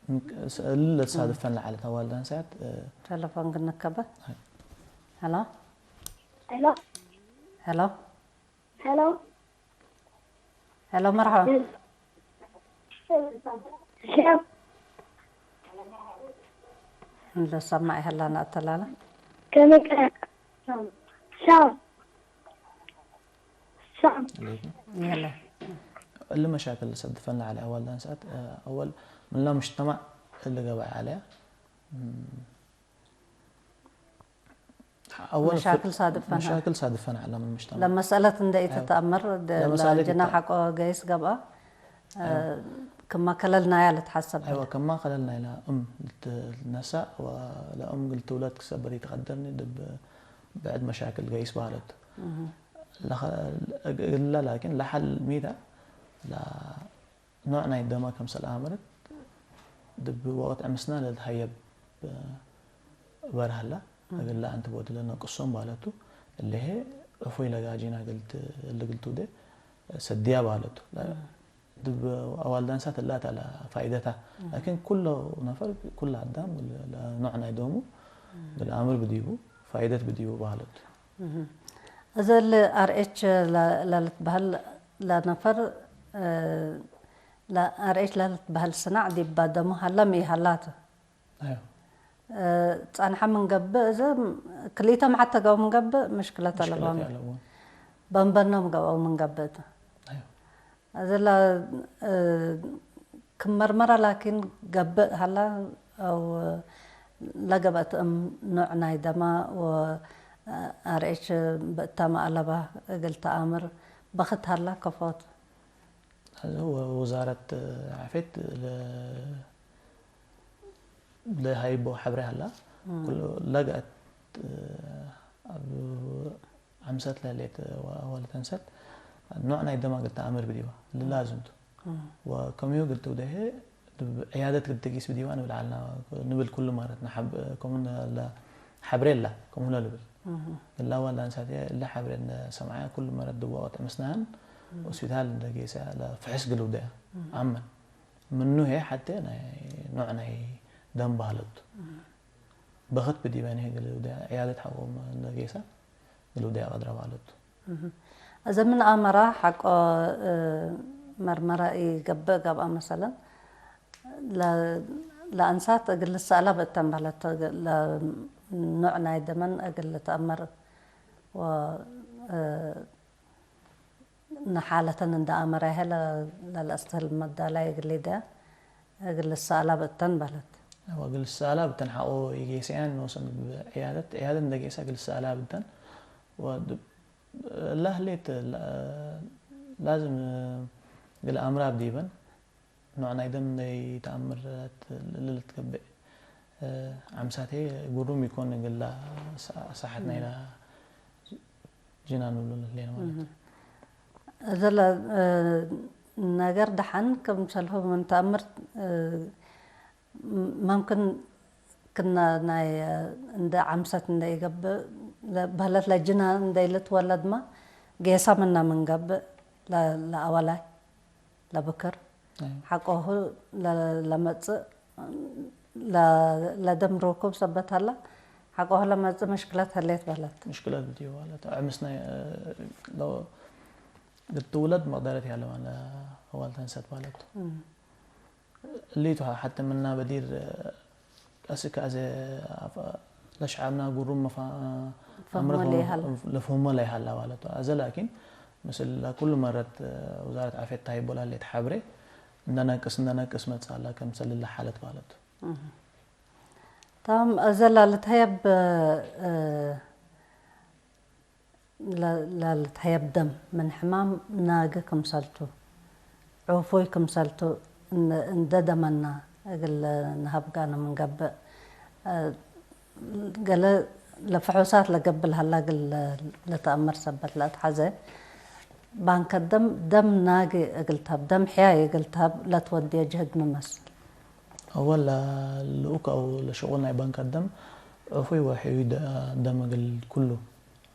ምን ከ-፣ ስ-፣ እሊ ለትሳድፈን ለዓለት አዋልድ አንሳያት፣ እ፣ ቴሌፎን ግን ንከበት። አይ። ሄሎ። ሄሎ። ሄሎ። ሄሎ። ሄሎ፣ መርሐባ። ሸም። እንደ ሰማዕ ይሀላና አተላላ። ከመቀ-፣ ሻም። ሻም። ሻም። የለ። እሊ መሻክል ሰድፈን ለዐለ አዋልድ አንሳት፣ እ፣ አወል ምንላ ሙጅተማዕ እሊ ገበአ ዐለያ። እም፣ አወል መሻክል ፍር-፣ ሳድፈን ዐለ። መሻክል ሳድፈን ዐለ ምን ሙጅተማዕ። ለመሰለት እንደ አይወ። ኢትትአመር ደ-፣ ለመሳለት ለጅና ይታ-፣ ሐቆ ገይስ ገብአ፣ እ፣ አይወ። ክማ ከለል ናያ ልትሐሰብ። አይወ፣ ክማ ከለል ናይላ እም ልትነሳእ ወለእም እግል ትውለድ ክሰበት ኢትቀድርኒ ድብ ብዕድ መሻክል ገይስ በሀለት። እህ። ለኸ-፣ እግላ ላኪን ለሐል ሚታ ለ-፣ ኖዕ ናይ ደመ ክምሰል አመረት፣ ድብ ወቅት ዕምስና ለልትሀየብ እበርህ ሀላ፣ እም። እግለ አንቲቦዲ ለነቅሶም ባለቱ፣ እሊሄ ዕፉይ ለጋጂና እግል ት-፣ እሊ እግል ትውዴ ሰድያ ባለቱ። ለ-፣ እም። ድብ አዋልድ አንሳት እላታ ለፋይደታ። እም። ላኪን ኩሎ ነፈር፣ ኩሎ አዳም ለ-፣ ለኖዕ ናይ ደሙ እም። እግል አምር ብዲቡ፣ ፋይደት ብዲቡ ባለቱ። እህ። እዘ እሊ አር ኤች ለ-፣ ለልትበህል ለነፈር፣ እ፣ ለአር ኤች ለልትበህል ስናዕ ዲብ ደሙ ሀለ ሚ ሀላቱ? አዮ። እ፣ ጸንሐ ምን ገብእ፣ እዘ ክልኢቶም ሐተ ገብኡ ምን ገብእ፣ ምሽክለት ምሽክለት አለቦም። ያለቦም። በንበኖም ገብአው ምን ገብእ። አይዋ። እዘ ለ፣ እ፣ ክም መርመራ ላኪን ገብእ ሀላ፣ አው ለገብአት እም ኖዕ ናይ ደማ ወአርኤች ብእተመ አለባ እግል ተአምር በክት ሀላ ከፎት። አዘ ወ-፣ ወዛረት ዓፍየት ለ-፣ ለሀይቦ ሐብሬ ሀላ፣ እም። ኩሉ ለገአት፣ እ፣ አብ ዓምሰት ለህሌት ወ-፣ ወልተንሰት ኖዕ ናይ ደማ እግል ተአምር ብዲባ፣ እም። ለላዝም ቱ። እም። ወከምዩ እግል ትውደሄ፣ ዕያደት እግል ትጊስ ብዲባ ንብል ዐልና፣ ንብል ኩሉ ማረት ነሐብ-፣ ከሙን ለሐብሬ እላ፣ ከሙን ለልብል። እም። እላ ወላ አንሳት እለ ሐብሬ እንደ ሰምዐ ኩሉ መረት ድዋ ወጥዕምስናህን እም። ሆስፒታል እንደ ጌሰ ለፍሕስ እግል ውደያ እም። አመን። ምኑ ህዬ ሐቴ ናይ ኖዕ ናይ ደም በህለት ቱ። እም። በክት ብዲበን ህዬ እግል ውደያ፣ ዕያደት ሐቆም እንደ ጌሰ እግል ውደያ ቀድረ በህለት ቱ። እም። እዘ ምን አመራ ሐቆ፣ እ፣ መርመራ ኢገብእ ገብአ መሰለን፣ ለ-፣ ለአንሳት እግል ልሰአላ ብእተን በህለት፣ ለ-፣ ኖዕ ናይ ደመን እግል ልትአመር ወ-፣ እ፣ ንሓለተን እንደ አመራይሀ ለ-፣ ለለአስትህል መዳላይ እግል ሊደ እግል ልሰአላ ብእተን በህለት። አወ፣ እግል ልሰአላ ብእተን ሐቆ ኢጌሰያን ኖሰን እብ ዕያደት፣ ዕያደት እንደ ጌሰ እግል ልሰአላ ብእተን። ወድ-፣ እላ ህሌት ላ-፣ ላዝም እግል አምራ ብዲበን። ኖዕ ናይ ደም ናይ ተአምር እት ልትገብእ፣ እ፣ ዓምሳቴ ግሩም ኢኮን እግላ ሳ-፣ ሳሐት ናይላ እም። ጅናን እሉ ለህሌነ ማለት እም። ቱ። እዘ ለ-፣ እ፣ ነገር ደሐን ክምሰልሁ ምን ተአምር፣ እ፣ መምክን ክና ናይ፣ እ፣ እንደ ዓምሰት እንደ ኢገብእ ለ-፣ በህለት ለጅናን እንደ ኢልትወለድመ ጌሰ ምነ ምን ገብእ ለ-፣ ለአወላይ። ለብክር፣ አይ። ሐቆሁ ለ-፣ ለመጽእ፣ ለ-፣ ለደም ርኩብ ሰበት ሀላ፣ ሐቆሁ ለመጽእ ምሽክለት ህሌት በህለት። ምሽክለት ብትዩ በህለት። ዕምስ ናይ፣ እ፣ ለ-፣ ልትውለድ መቅደረት ያለ ማለ አዋል ተንሰት በህለት። እም። እሊቱ ሐተ ምና በዲር፣ እ፣ አስክ አዜ አፍ-፣ ለሸዓብና ግሩም መፋ-፣ ፈህሞ አምረ ለይሀላ። ለፍሁሞ ለይሀላ ማለት ቱ። አዘ ላኪን፣ ምስል ለኩሉ መረት፣ እ፣ ውዛረት ዓፍየት ታይቦ ለህሌት ሐብሬ፣ እንደ ነቅስ፣ እንደ ነቅስ መጽአላ፣ ከምሰል ለሓለት ማለት ቱ። እህ። ታም፣ አዘ ላልትሀየብ፣ እ፣ ለ-፣ ለልትሀየብ ደም ምን ሕማም ናግ ክምሰልቱ፣ ዑፉይ ክምሰልቱ እን-፣ እንደ ደመና እግል ነሀብጋነ ምን ገብእ፣ እ፣ ገሌ ለፍሑሳት ለገብእ ለሀላ እግል ለተአመር ሰበት ለአትሐዜ፣ ባንከ ደም፣ ደም ናግ እግል ተሀብ፣ ደም ሕያይ እግል ተሀብ ለትወድየ ጅህድ ሚ መስል? አወል ለልኡክ አው ለሸቁል ናይ ባንከ ደም ዑፉይ ወሕዩይ ደ-፣ ደም እግል ኩሉ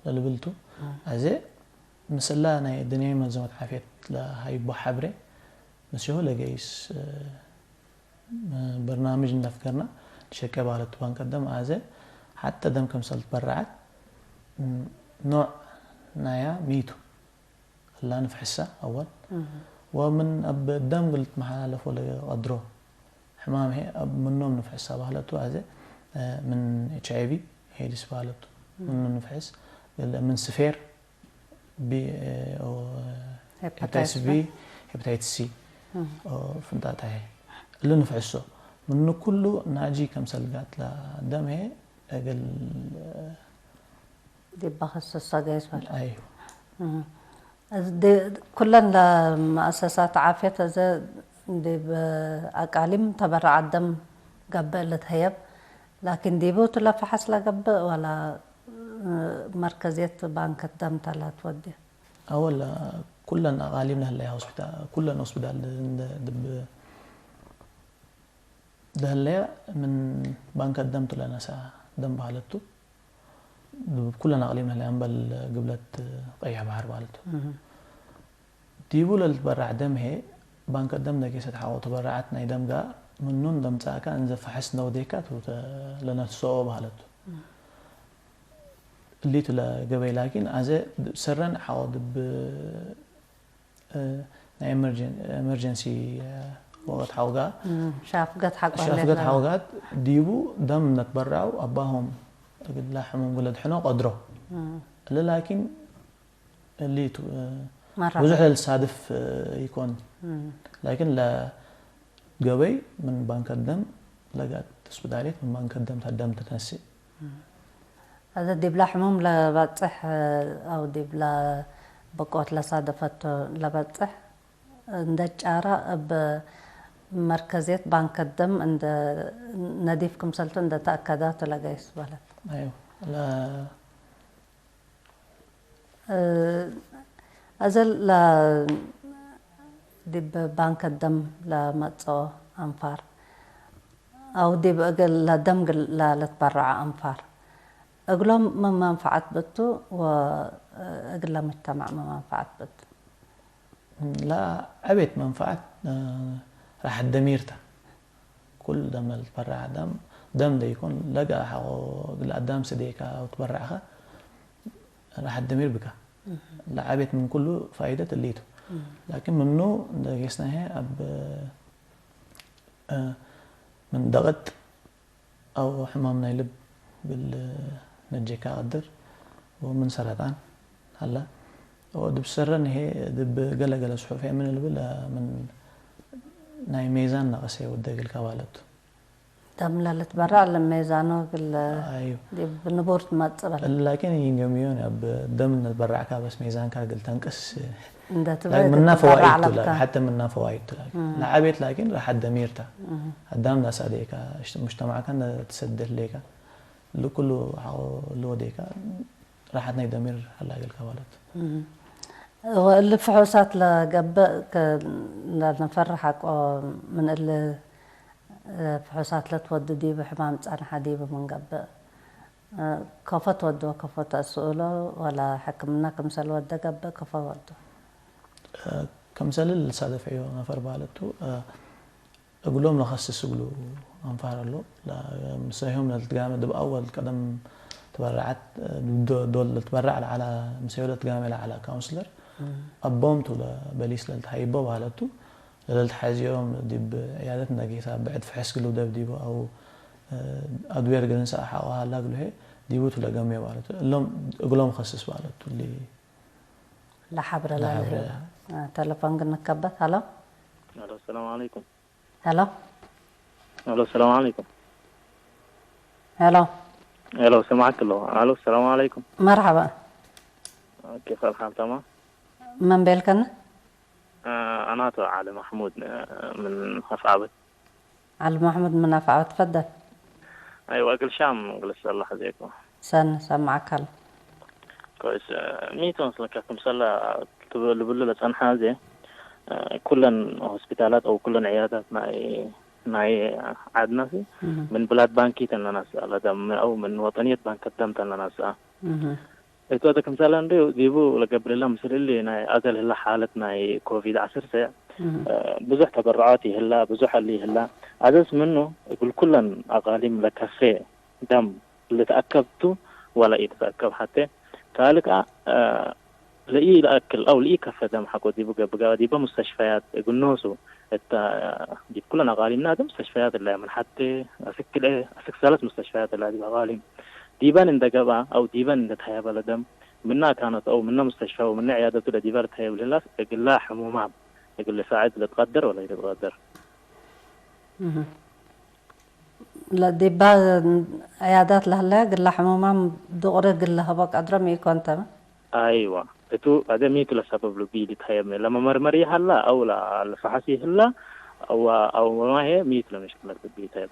ለልብል ቱ። እም። አዜ ምስላ ናይ ድንያዊ መንዘመት ዓፍየት ለሀይቦ ሐብሬ ምስሉ ለገይስ፣ እ፣ በርናምጅ እንደ አፍገርና ሸቄ ባለት ባንከ ደም አዜ ሐተ ደም ክምሰል ትበረዐት፣ ኖዕ ናያ ሚቱ እላ ንፍሕሰ አወል። እህ። ወምን እብ ደም እግል ልትመሓላለፎ ለቀድሮ ሕማም ህዬ እብ ምኖም ንፍሕሰ በህለት ቱ። አዜ፣ እ፣ ምን ኤች አይ ቪ ኤድስ በህለት ቱ። እህ። ምኑ ንፍሕስ፣ ምን ስፌር፣ ቢ፣ ኦ፣ ሄፓታይትስ ቢ፣ ቢ። ሄፓታይትስ ሲ፣ እም። ኦ፣ ፍንጣጣ ህዬ። እሊ ንፍሕሶ። ምኑ ኩሉ ናጂ ከምሰል ጋትለ ደም ህዬ እግል ዲብ በክሰሰ ገይስ በል። አይሁ። እም። እዝ ዲ-፣ ኩለን ለመአሰሳት ዓፍየት አዜ ዲብ አቃሊም ተበረዓት ደም ገብእ ልትሀየብ፣ ላኪን ዲቡ ቱ ለፈሐስ ለገብእ ወላ መርከዝየት ባንከት ደም ተ ለትወዴ? አወል፣ ኩለን አቃሊም ለህለያ ሆስፒታ-፣ ኩለን ሆስፒታል እንደ ድብ ለህለያ ምን ባንከት ደም ቱ ለነሰአ ደም በህለት ቱ። ድብ ኩለን አቃሊም ለህለያ እምበል ግብለት ቀይሕ በሐር በህለት ቱ። እህ። ዲቡ ለልትበራዕ ደም ህዬ፣ ባንከ ደም ለጌሰት ሐቆ ተበረዐት ናይ ደም ጋር ምኑን ደምጻእካ እንዘ ፈሐስ ነውዴካ ቱ ተ-፣ ለነስኦ በህለት ቱ። እም። እሊቱ ለገበይ ላኪን አዜ ድብ ሰረን ሐቆ ድብ፣ እ፣ ናይ ኤመርጀን-፣ ኤመርጀንሲ፣ እ፣ ወቀት ሐውጋት፣ እም፣ ሻፍገት ሐቆ ሻፍገት ሌላ። ሐውጋት ዲቡ ደም እነ ትበረዐው አባሆም እግላ ሕሙም እግለ ድሕኖ ቀድሮ። እም። እለ ላኪን እሊ ቱ፣ እ፣ መራ። ብዙሕ ለልሳድፍ፣ እ፣ ኢኮን። እም። ላኪን ለገበይ ምን ባንከ ደም ለጋት ስብዳሌት ምን ባንከ ደም ተደም ትነስእ። እም። አዘ ዲብላ ሕሙም ለበጽሕ አው ዲብላ በቆት ለሳደፈቶ ለበጽሕ እንደ ጫራ እብ መርከዝየት ባንክ ደም እንደ ነዲፍ ክምሰልቱ እንደ ተአከዳቱ ለገይስ በለት። አይወ፣ ለ- እ፣ አዘ ለ-፣ ዲብ ባንክ ደም ለመጽኦ አንፋር አው ዲብ እግል ለደም ግል ለልትበረዐ አንፋር እግሎም ምን መንፈዐት ብቱ ወእግለ ሙጅተማዕ ምን መንፈዐት ብቱ? ለዐቤት መንፈዐት፣ እ፣ ራሐት ደሚር ተ። ኩል ደም ለልትበረዐ ደም፣ ደም ለይኮን ለገአ ሐቆ እግል አዳም ስዴካ አው ትበረዕከ ራሐት ደሚር ብከ። ለዐቤት ምን ኩሉ ፋይደት እሊቱ። ላኪን ምኑ እንደ ጌስናሄ አብ፣ እ፣ ምን ደቅጥ አው ሕማም ናይ ልብ እግል ነጄካ ቀድር፣ ወምን ሰረጣን ሀላ። ወድብ ሰረን ህዬ፣ ድብ ገለ-ገለ ጽሑፍ ህዬ ምን ልብል፣ ምን ናይ ሜዛን ነቀሰ ወደ እግል ከባለቱ። ደም ለልትበረዕ ለሜዛኑ እግል አዩ። ዲብ ንቡር ትመጽእ በለ። ላኪን ይንገምዮን አብ ደም እንበረዕካ በስ ሜዛንካ እግል ተንቅስ እንደ ትበ-፣ ላኪን ምና ትበረዕ ፈዋኢድ ቱ ለብካ። ላኪን፣ ሐተ ምና ፈዋኢድ ቱ ላኪን። እም። ለዐቤት ላኪን ራሐት ደሚር ተ። እም። አዳም ለሳዴካ፣ እሽት-፣ ሙጅተማዕካ እንደ ትሰደት ሌካ። እሊ ኩሉ ሐቆ እሊ ወዴካ ራሐት ናይ ደሚር ሀላ እግልካ ማለት። እም። ወእሊ ፍሑሳት ለገብእ ከ-፣ ለነፈር ሐቆ ምን እሊ ፍሑሳት ለትወዱ ዲብ ሕማም ጸንሐ ዲብ ምን ገብእ፣ ከፎ ትወዱ ወከፎ ተአስእሎ ወለ ሕክምና ክምሰል ወደ ገብእ ከፎ ወዱ? ክምሰል ልሳደፍ ዐዮ ነፈር ባለቱ፣ እግሎም ለከስስ እግሉ አንፋር እሉ። ለ-፣ ምሰልሁም ለልትጋመ ዲብ አወል ቀደም ትበረዐት፣ ዶ-፣ ዶል ለልትበረዕ ለዐለ፣ ምሰልሁ ለልትጋመ ለዐለ ካውንስለር፣ እም። አቦም ቱ ለበሊስ ለልትሀይቦ በሀለቱ፣ ለልትሐዝዮም ዲብ ዕያደት እንደ ጌሳ ብዕድ ፍሕስ ግሉ ደብዲቦ አው፣ እ፣ አድዌር ግንሰ ሐቆ ሀላ እግሉ ህዬ ዲቡ ቱ ለገምዮ በሀለቱ። እሎም እግሎም ከስስ በሀለቱ እሊ። ለሐብረ ለሐብረ። ለልህብ። አ፣ ተለፎን ግን ንከበት። ሀሎ። ሄሎ፣ ሰላም ዐለይኩም። ሄሎ። ሄሎ፣ ሰላም ዐለይኩም። ሄሎ። ሄሎ፣ ስምዐክ አለሁ። ሄሎ፣ ሰላም ዐለይኩም። መርሐባ። ኬፍ አልሓል፣ ተማም? መን ቤልከነ? አ፣ አናቱ ዐሊ መሕሙድ፣ አ፣ ምን አፍዓበት። ዐሊ መሕሙድ ምን አፍዓበት፣ ትፈደል። አይወ፣ እግል ሻም እግል ሰላሕ ዜኮ። ሰኒ፣ ሰምዐክ አለሁ። ኮይስ፣ ሚ ቱ መስለከ፣ ክምሰለ ልብሉ ለጸንሐ አዜ፣ ኩለን ሆስፒታላት አው ኩለን ዕያዳት ናይ፣ ናይ ዐድነ ሲ፣ እህ። ምን ብላድ ባንኪ ተነናስአ ለደም አው ምን ወጠንየት ባንክ ደም ተነናስአ። እህ። እቱ አተ ክምሰለ እንዴ ዲቡ ለገብርላ ምስል እሊ ናይ አዘ ለህላ ሓለት ናይ ኮቪድ ዐሰርተ፣ እህ። ብዙሕ ተበረዓት ይህላ፣ ብዙሕ እሊ ይህላ። አዘስ ምኑ እግል ኩለን አቃሊም ለከፌ ደም ልትአከብ ቱ ወለ ኢትትአከብ ሐቴ። ካልእ ከአ፣ አ፣ ለኢለአክል አው ለኢከፈ ደም ሐቆ ዲቡ ገብእ ዲበ ሙስተሽፈያት እግል ኖሱ እተ፣ ዲብ ኩለን አቃሊምና እተ ሙስተሽፈያት እለ ምን ሐቴ አስክ ክልኤ አስክ ሰለስ ሙስተሽፈያት እለ ዲብ አቃሊም ዲበን እንደ ገብአ አው ዲበን እንደ ተሀየበ ለደም ምነ አካነቱ አው ምነ ሙስተሽፈ ወምነ ዕያደቱ ለዲበ ልትሀየብ ለህላስ እግላ ሕሙማም እግል ልሳዕድ ልትቀደር ወለ ኢልትቀደር። እህ። ለዲባ ዕያዳት ለህለ ግለ ሕሙማም ዱቅሪ እግል ለሀቦ ቀድሮ ሚ ኢኮን ተመ? አይዋ፣ እቱ አዜ ሚቱ ለሰበብ ልቢ ልትሀየብ ለመመርመሪ ሀላ አው ለፈሐሲ ህላ አው አው ማሄ ሚቱ ለመሽክለት ልቢ ልትሀየብ።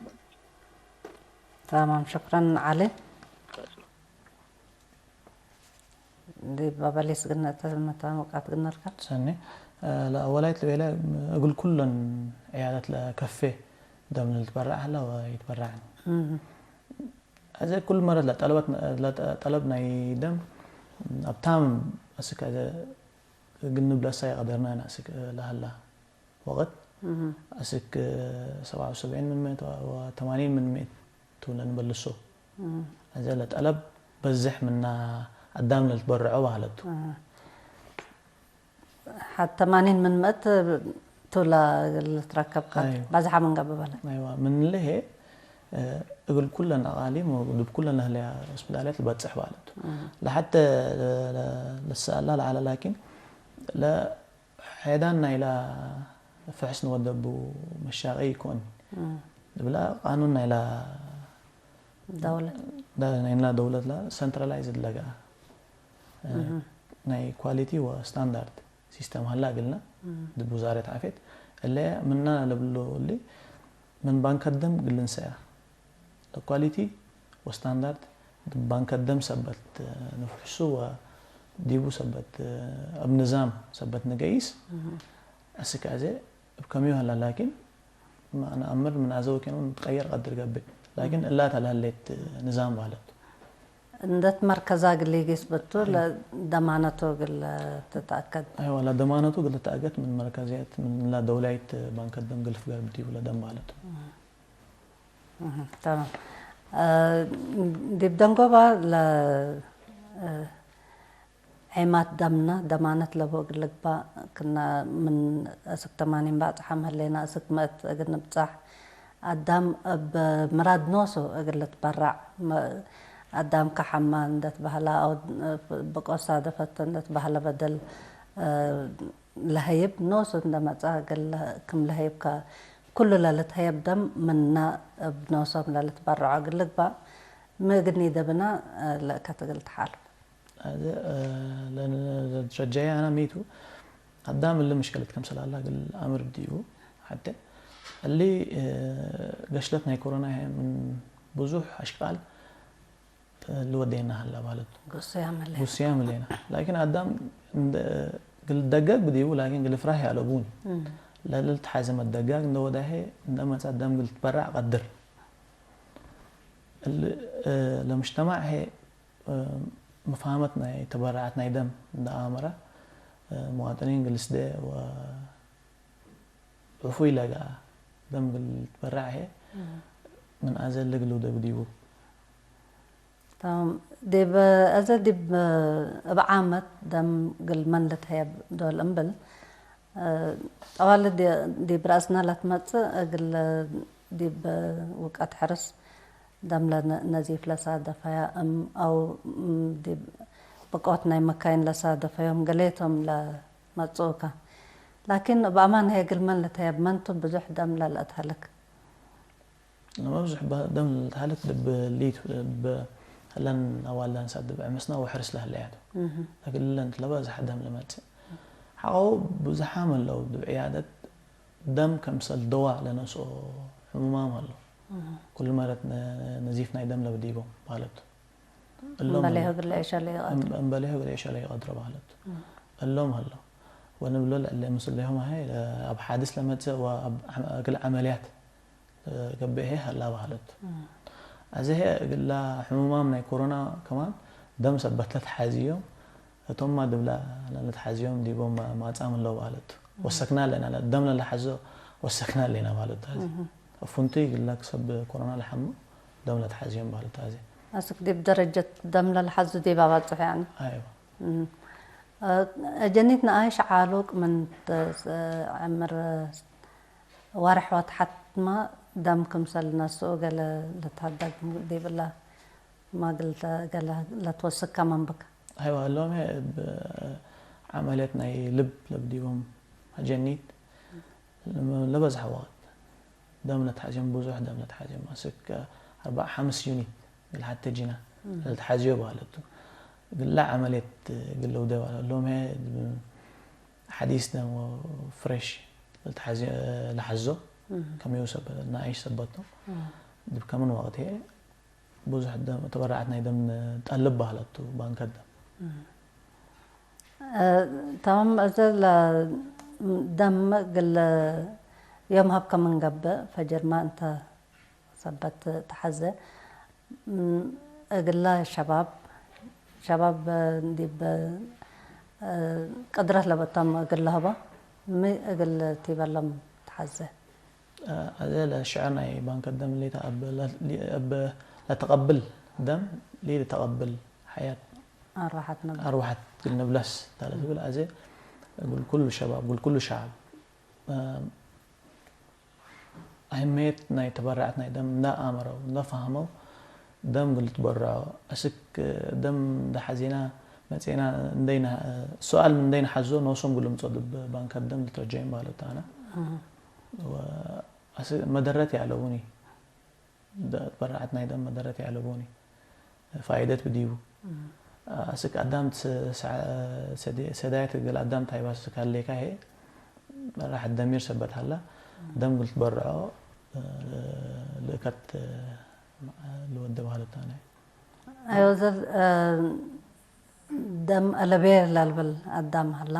ተማም፣ ሽክረን ዐሊ። ዲብ አበሊስ ግነ እተ መታመቃት ግነ ልከ? ሰኒ፣ እ፣ ለአወላይት ልቤለ እግል ኩለን ዕያደት ለከፌ ደም ልትበረዕ ሀለ ወይትበረዕን። እም። አዜ ኩል መረት ለጠለበት፣ ለጠ-፣ ጠለብ ናይ ደም አብታም አስክ አዜ እግል ንብለሳ ይቀደርና አስክ ለሀላ። ወቅት እህ። አስክ ሰብዓ ወሰብዒን ምን ምእት ወተማኒን ምን ምእት ቱ ለንበልሶ። እህ። አዜ ለጠለብ በዝሕ ምና አዳም ለልትበርዖ በሀለቱ። እህ። ሐት ተማኒን ምን ምእት ቱ ለልትረከብ ቀድር አይ። በዝሐ ምን ገብእ በለ። አይዋ፣ ምን ለሄ፣ እ፣ እግል ኩለን አቃሊም ወዲብ ኩለን ለህለያ ስፒዳልያት ልበጽሕ ባለቱ። እም። ለሐተ ለ-፣ ለ-፣ ለሰአላ ለዐለ ላኪን፣ ለሐዳን ናይላ ፍሕስ ንወደቡ መሻቀይ ይኮን። እም። ልብላ ቃኑን ናይላ ደውለት። ደ-፣ ናይና ደውለት ላ ሰንትራላይዝድ ለጋ፣ እ፣ እም። ናይ ኳሊቲ ወስታንዳርድ ሲስተም ሀላ እግልና እም። ዲብ ውዛረት ዓፍየት እለ ምና ለብሎ እሊ ምን ባንከ ደም እግል ልንሰያ። ለኳሊቲ ወስታንዳርድ ዲብ ባንከ ደም ሰበት ንፍሕሱ ወዲቡ ሰበት እብ ንዛም ሰበት ንገይስ እም። አስክ አዜ እብ ከሚዩ ሀላ ላኪን፣ ማ ነአምር ምን አዘው ኬኑ ንትቀየር ቀድር ገብእ። ላኪን እም። እላ ተላሌት ንዛም ባለቱ። እንደ መርከዛ እግል ሊጊስ ብቱ አይ። ለደማነቱ እግል ትትአከድ። አይዋ፣ ለደማነቱ እግል ትትአከድ ምን መርከዝያት፣ ምን እላ ደውላይት ባንከ ደም ግልፍ ገርብ ዲቡ ለደም ባለቱ። እህ፣ እህ፣ ተማም። እ፣ ዲብ ደንጎባ ለ፣ እ፣ ዔማት ደምነ ደማነት ለቡ እግል ልግባእ ክና፣ ምን እስክ ተማኒን ባጽሓም ህሌና፣ እስክ ምእት እግል ንብጻሕ። አዳም እብ ምራድ ኖሱ እግል ልትበረዕ፣ መ-፣ አዳም ከሐማ እንደ ትበህለ አው ብቆት ሳደፈት እንደ ትበህለ በደል፣ እ፣ ለሀይብ ኖሱ እንደ መጽአ እግል ክም ለሀይብ ከ-፣ ኩሉ ለልትሀየብ ደም ምነ እብ ኖሶም ለልትበረዖ እግል ልግባእ፣ ሚ እግል ኒደብና፣ እ፣ ለእከት እግል ተሓልፍ። አዜ፣ እ፣ ለነ-፣ ለትረጀየ አነ ሚቱ፣ አዳም እሊ ምሽከለት ከምሰል ሀላ እግል አምር ብዲቡ። ሐቴ እሊ፣ እ፣ ገሽለት ናይ ኮሮና ህይ ምን ብዙሕ አሽቃል፣ እ፣ ልወዴና ሀላ ባለቱ። ጉስያም ህሌና። ጉስያም ህሌና። ላኪን አዳም እንደ እግል ደገግ ብዲቡ፣ ላኪን እግል ፍራህ ያለቡኒ። እም። ለልትሓዘመ ደጋግ እንደ ወዳሄ እንደ መጽአ አዳም እግል ትበራዕ ቀድር። እል፣ እ፣ ለምጅተማዕ ህይ፣ እ፣ መፋሀመት ናይ ተበረዓት ናይ ደም እንደ አመረ፣ እ፣ መዋጥኒን እግል ልስዴ ወዕፉይ ለገአ ደም እግል ልትበረዕ ህይ እም። ምን አዜ እሊ እግል ልውዴ ብዲቡ። ተማም። ዲብ አዜ ዲብ እብ ዓመት ደም እግል መን ልትሀየብ ዶል እምብል፣ እ፣ ጠዋሊ ዲ-፣ ዲብ ረአስነ ለትመጽእ እግል ዲብ ውቀት ሕርስ ደም ለነ-፣ ነዚፍ ለሳደፈያ እም አው፣ እም፣ ዲብ ብቆት ናይ መካይን ለሳደፈዮም ገሌቶም ለመጽኡከ። ላኪን እብ አማን ህይ እግል መን ልትሀየብ መንቱ ብዙሕ ደም ለልአትሀልክ? ለመብዝሕ በ-፣ ደም ለልትሀልክ ዲብ ሊት፣ ዲብ ህለን አዋልድ አንሳት ዲብ ዕመስና ወሕርስ ለህለያቱ። እህ። እግለን ለበዝሐ ደም ለመጽእ። ሐቆ ብዝሓም ህለው ዲብ ዕያደት ደም ከምሰል ደዋ ለነስኦ ሕሙማም ሀለው። እህ። ኩሉ መረት ነ-፣ ነዚፍ ናይ ደም ለብዲቦም ማለቱ። እሎም እምበሌሁ እግል ለኤሸለ ይቀድሮ። እም-፣ እምበሌሁ እግል ኤሸለ ይቀድሮ ማለቱ። እም። እሎም ሀለው። ወንብሎ ለእለ ምስሌሆም ሀይ፣ አብ ሓድስ ለመጽእ ወአብ ዐመ-፣ እግል ዐመልያት ገብኤ ሀላ በሀለት። እም። አዜ ህይ እግላ ሕሙማም ናይ ኮሮና ከማን ደም ሰበት ለትሓዝዮም፣ እቶማ ዲብላ ለልትሓዝዮም ዲቦም ማ-፣ ማጻም እለው በሀለት። እም። ወሰክና ሌና፣ ደም ለለሓዞ ወሰክና ሌና በሀለት አዜ። እም። እፉንቱይ እግላ ክሰብ ኮሮና ለሐሙ ደም ለትሓዝዮም በሀለት አዜ። አስክ ዲብ ደረጀት ደም ለልሓዙ ዲብ አባጽሑ ያኒ። አይዋ። እም። እ፣ ጀኒት ነኣይሽ ዓሉቅ ምን ተ-፣ ዕምር ወርሕ ወተሐትመ ደም ክምሰል ነስኡ ገሌ ልትሀደግ ዲብለ ማግል ገሌ ለትወስከ ምን ብከ? አይዋ፣ እሎም እብ ዐመልየት ናይ ልብ ለብዲቦም ጀኒት ለበዝሐ ወቅት ደም ለትሐዝዮም፣ ብዙሕ ደም ለትሐዝዮም፣ አስክ አርበዕ ሐምስ ዩኒት እግል ሐቴ ጂና እም። ለልትሐዝዮ በሀለቱ። እግላ ዐመልየት እግል ልውዴ በሀለ። እሎም ህዬ ሐዲስ ደም ወፍሬሽ ለልትሐዝዮ፣ ለሐዞ እም። ከመዩ ሰብ፣ ነኣይሽ ሰበት ቶም። እም። ዲብ ከምን ወቅት ህዬ ብዙሕ ደም፣ ተበረዓት ናይ ደም ጠልብ በሀለቱ፣ ባንከ ደም። እም። እ፣ ተማም፣ እዘ ለ-፣ ደም እግል ዮም ሀብከ ምን ገብእ፣ ፈጅርመ እንተ ሰበት ተሐዜ፣ እም፣ እግለ ሸባብ፣ ሸባብ ዲብ፣ እ፣ ቅድረት ለበቶም እግል ለሀቦ፣ ሚ እግል ቲበሎም ተሐዜ? አዜ ለሽዕር ናይ ባንከ ደም ሊተ አብ ለ-፣ ሊ-፣ አብ ለተቀብል ደም ሊልተቀብል ሐያት አርወሐት ነብለ። አርወሐት እግል ንብለስ ተ ለትብል አዜ እግል ኩሉ ሸባብ፣ እግል ኩሉ ሸዓብ እ፣ አህምየት ናይ ተበራዐት ናይ ደም እንዳ አመረው፣ እንዳ ፈሀመው፣ ደም እግል ልትበረዖ፣ አስክ ደም እንዳ ሐዜና መጽኤና እንዴ ነ-፣ ሱኣል ምን እንዴ ነሐዞ ኖሶም እግል ልምጽኦ ዲብ ባንከት ደም ልትረጀዮም ባለቱ አነ። አሃ። ወአስ-፣ መደረት ያለቡኒ፣ ደ-፣ ተበራዐት ናይ ደም መደረት ያለቡኒ። ፋይደት ብዲቡ። እም። አስክ አዳም ት-፣ ሰ-፣ ሰደ-፣ ሰዳየት እግል አዳም ታይባስ ካሌካ ህዬ፣ በራሐት ደሚር ሰበት ሀላ፣ እም። ደም እግል ትበርዖ፣ እ፣ ልእከት፣ እ፣ ልወደ ባህል ብታነ። አይወ ዘር፣ እ፣ ደም አለቤ ላልበል አዳም ሀላ።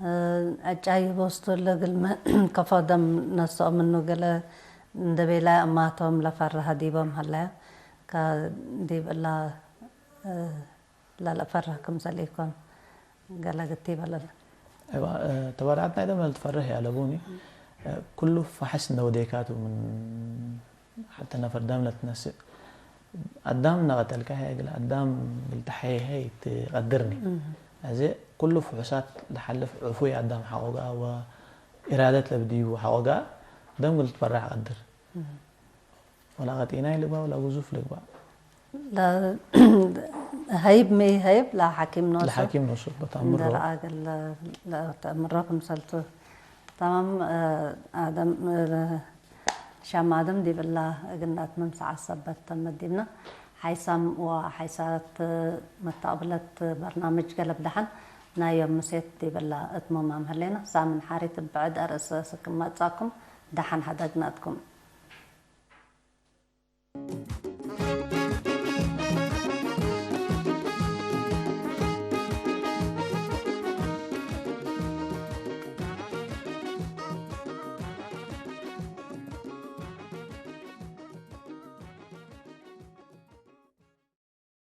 እ፣ ዕጫይ ቦስቱ ለግልመ ከፎ ደም ነስኦ ምኑ ገለ እንደ ቤላይ አማቶም ለፈርሀ ዲቦም ሀለያ። ከዲብ እላ፣ እ፣ ለለፈርህ ክምሰል ኢኮን፣ ገለ ግቲ በለለ። እባ፣ እ፣ ተበራዐት ናይ ደም ለልትፈርህ ያለቡኒ፣ እ፣ ኩሉ ፈሐስ እንደ ወዴካቱ ምን ሐተ ነፈር ደም ለትነስእ። አዳም እነ ቀተልካ ህይ እግል አዳም እግል ተሐዬ ህይ ትቀድርኒ። እህ። አዜ ኩሉ ፍሑሳት ለሐልፍ ዕፉይ አዳም ሐቆ ገአ ወኢራደት ለብድዩ ሐቆ ገአ ደም እግል ልትበራዕ ቀድር። እህ። ወላ ቀጢናይ ልግባእ ወላ ግዙፍ ልግባእ። ለ-፣ ሀይብ ሚ ሀይብ ለሐኪም ኖሱ ለሐኪም ኖሱ በተአምሮ። እንደ ረአ እግል ለ-፣ ለተአምሮ ክምሰልቱ። ተማም፣ እ፣ አደም፣ እ፣ ሻም አደም ዲብ እላ እግል ነአትምም ሰዓት ሰበት ተመት ዲብነ። ሓይሳም ወሓይሳት መተቅብለት በርናምጅ ገለብ ደሐን ናይ ዮም ምሴት ዲብ እላ እትሙማም ህሌነ። ሳምን ሓሪት እብ ብዕድ አርእስ እስክ መጽአኩም ደሐን ሐደግነ እትኩም።